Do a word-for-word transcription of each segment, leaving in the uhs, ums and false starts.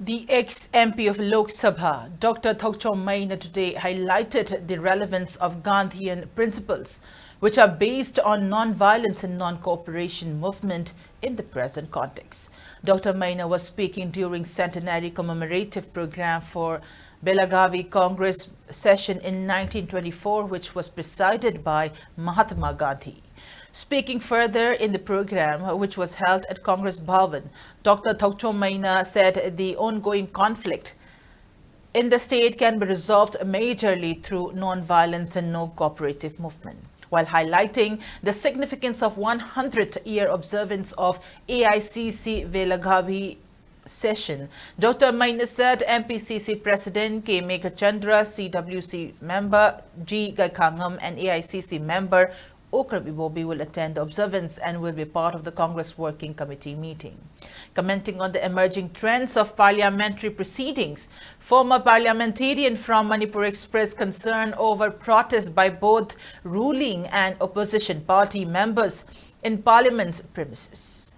The ex-M P of Lok Sabha, Doctor Thokchom Maina, today highlighted the relevance of Gandhian principles, which are based on non-violence and non-cooperation movement in the present context. Doctor Maina was speaking during centenary commemorative program for Belagavi Congress session in nineteen twenty-four, which was presided by Mahatma Gandhi. Speaking further in the program, which was held at Congress Bhavan, Doctor Thokchom Maina said the ongoing conflict in the state can be resolved majorly through non-violence and no cooperative movement. While highlighting the significance of one hundredth year observance of A I C C Belagavi session, Doctor Maina said M P C C President K Meghachandra, C W C member G Gaikhangam, and A I C C member Okram Ibobi will attend the observance and will be part of the Congress Working Committee meeting. Commenting on the emerging trends of parliamentary proceedings, former parliamentarian from Manipur expressed concern over protests by both ruling and opposition party members in parliament's premises.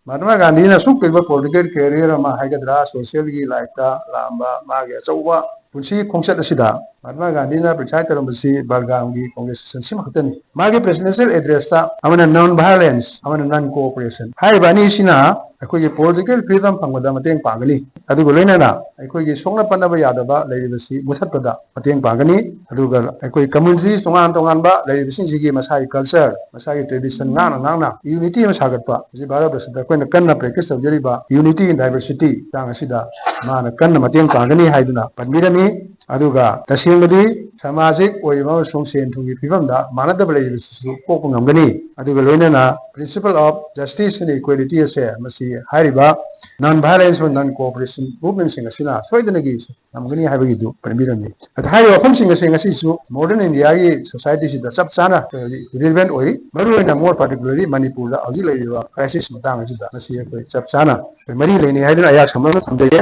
ꯃꯍꯥꯇꯃꯥ ꯒꯥꯟꯙꯤꯅ ꯑꯁꯨꯛ ꯀꯨꯏꯕ political career ꯑꯃ ꯍꯥꯏꯒꯗ꯭ꯔꯥ, ꯁꯣꯁꯤꯌꯦꯜꯒꯤ ꯂꯥꯏꯐꯇ ꯂꯥꯛꯑꯝꯕ ꯃꯥꯒꯤ ꯑꯆꯧꯕ ꯄꯨꯟꯁꯤ ꯈꯣꯡꯆꯠ ꯑꯁꯤꯗ ꯃꯍꯥꯇꯃꯥ ꯒꯥꯟꯙꯤꯅ ꯄ꯭ꯔꯤꯁꯥꯏꯗ ꯇꯧꯔꯝꯕꯁꯤ ꯕꯔꯒꯥꯝꯒꯤ ꯀꯣꯡꯒ꯭ꯔꯦꯁ ꯁꯦꯁꯟꯁꯤꯃ ꯈꯛꯇꯅꯤ꯫ ꯃꯥꯒꯤ ꯄ꯭ꯔꯦꯁꯤꯗꯦꯟꯁꯤꯌꯦꯜ ꯑꯦꯗ꯭ꯔꯦꯁꯇ ꯑꯃꯅ ꯅꯟ ꯚꯥꯏꯑꯣꯂꯦꯟꯁ, ꯑꯃꯅ ꯅꯟ ꯀꯣꯑꯣꯄꯔꯦꯁꯟ ꯍꯥꯏꯔꯤꯕ ꯑꯅꯤꯁꯤꯅ ꯑꯩꯈꯣꯏꯒꯤ ꯄꯣꯂꯤꯇꯤꯀꯦꯜ ꯐ꯭ꯔꯤꯗꯝ ꯐꯪꯕꯗ ꯃꯇꯦꯡ ꯄꯥꯡꯒꯅꯤ꯫ ꯑꯗꯨꯒ ꯂꯣꯏꯅꯅ ꯑꯩꯈꯣꯏꯒꯤ ꯁꯣꯛꯅ ꯄꯟꯅꯕ ꯌꯥꯗꯕ ꯂꯩꯔꯤꯕꯁꯤ ꯃꯨꯊꯠꯄꯗ ꯃꯇꯦꯡ ꯄꯥꯡꯒꯅꯤ꯫ ꯑꯗꯨꯒ ꯑꯩꯈꯣꯏ ꯀꯝꯃ꯭ꯌꯨꯅꯤꯇꯤꯁ ꯇꯣꯉꯥꯟ ꯇꯣꯉꯥꯟꯕ ꯂꯩꯔꯤꯕꯁꯤꯡꯁꯤꯒꯤ ꯃꯁꯥꯒꯤ ꯀꯜꯆꯔ, ꯃꯁꯥꯒꯤ ꯇ꯭ꯔꯦꯗꯤꯁꯟ ꯉꯥꯛꯅ ꯉꯥꯛꯅ ꯌꯨꯅꯤꯇꯤ ꯑꯃ ꯁꯥꯒꯠꯄ, ꯍꯧꯖꯤꯛ ꯚꯥꯔꯠ ꯕꯔꯁꯗ ꯑꯩꯈꯣꯏꯅ ꯀꯟꯅ ꯄ꯭ꯔꯦꯛꯇꯤꯁ ꯇꯧꯖꯔꯤꯕ ꯌꯨꯅꯤꯇꯤ ꯏꯟ ꯗꯥꯏꯚꯔꯁꯤꯇꯤ ꯆꯥꯡ ꯑꯁꯤꯗ ꯃꯥꯅ ꯀꯟꯅ ꯃꯇꯦꯡ ꯄꯥꯡꯒꯅꯤ ꯍꯥꯏꯗꯨꯅ ꯄꯟꯕꯤꯔꯝꯃꯤ꯫ ꯑꯗꯨꯒ ꯇꯁꯦꯡꯕꯗꯤ ꯁꯃꯥꯖꯤꯛ ꯑꯣꯏꯔꯤꯕ ꯑꯃꯁꯨꯡ ꯁꯦꯟ ꯊꯨꯝꯒꯤ ꯐꯤꯕꯝꯗ ꯃꯥꯟꯅꯗꯕ ꯂꯩꯔꯤꯕꯁꯤꯁꯨ ꯀꯣꯛꯄ ꯉꯝꯒꯅꯤ꯫ ꯑꯗꯨꯒ ꯂꯣꯏꯅꯅ principle of justice and equality ꯑꯁꯦ ꯃꯁꯤ ꯍꯥꯏꯔꯤꯕ ꯅꯟ ꯚꯥꯏꯑꯣꯂꯦꯟꯁ ꯑꯃꯁꯨꯡ ꯅꯟ ꯀꯣꯑꯣꯄꯔꯦꯁꯟ ꯃꯨꯚꯃꯦꯟꯁꯤꯡ ꯑꯁꯤꯅ ꯁꯣꯏꯗꯅꯒꯤ ꯉꯝꯒꯅꯤ ꯍꯥꯏꯕꯒꯤꯗꯨ ꯄꯟꯕꯤꯔꯝꯃꯤ꯫ ꯑꯗ ꯍꯥꯏꯔꯤꯕ ꯋꯥꯐꯝꯁꯤꯡ ꯑꯁꯦ ꯉꯁꯤꯁꯨ ꯃꯣꯗꯔꯟ ꯏꯟꯗꯤꯌꯥꯒꯤ ꯁꯣꯁꯥꯏꯇꯤꯁꯤꯗ ꯆꯞ ꯆꯥꯅ ꯑꯩꯈꯣꯏ ꯍꯧꯖꯤꯛ ꯔꯤꯂꯤꯚꯦꯟ ꯑꯣꯏꯔꯤ꯫ ꯃꯔꯨꯑꯣꯏꯅ more particularly ꯃꯅꯤꯄꯨꯔꯗ ꯍꯧꯖꯤꯛ ꯂꯩꯔꯤꯕ ꯀ꯭ꯔꯥꯏꯁꯤꯁ ꯃꯇꯥꯡ ꯑꯁꯤꯗ ꯃꯁꯤ ꯑꯩꯈꯣꯏ ꯆꯞ ꯆꯥꯅ ꯑꯩꯈꯣꯏ ꯃꯔꯤ ꯂꯩꯅꯩ ꯍꯥꯏꯗꯨꯅ ꯑꯩꯍꯥꯛ ꯁꯝꯂꯞꯅ ꯊꯝꯖꯒꯦ꯫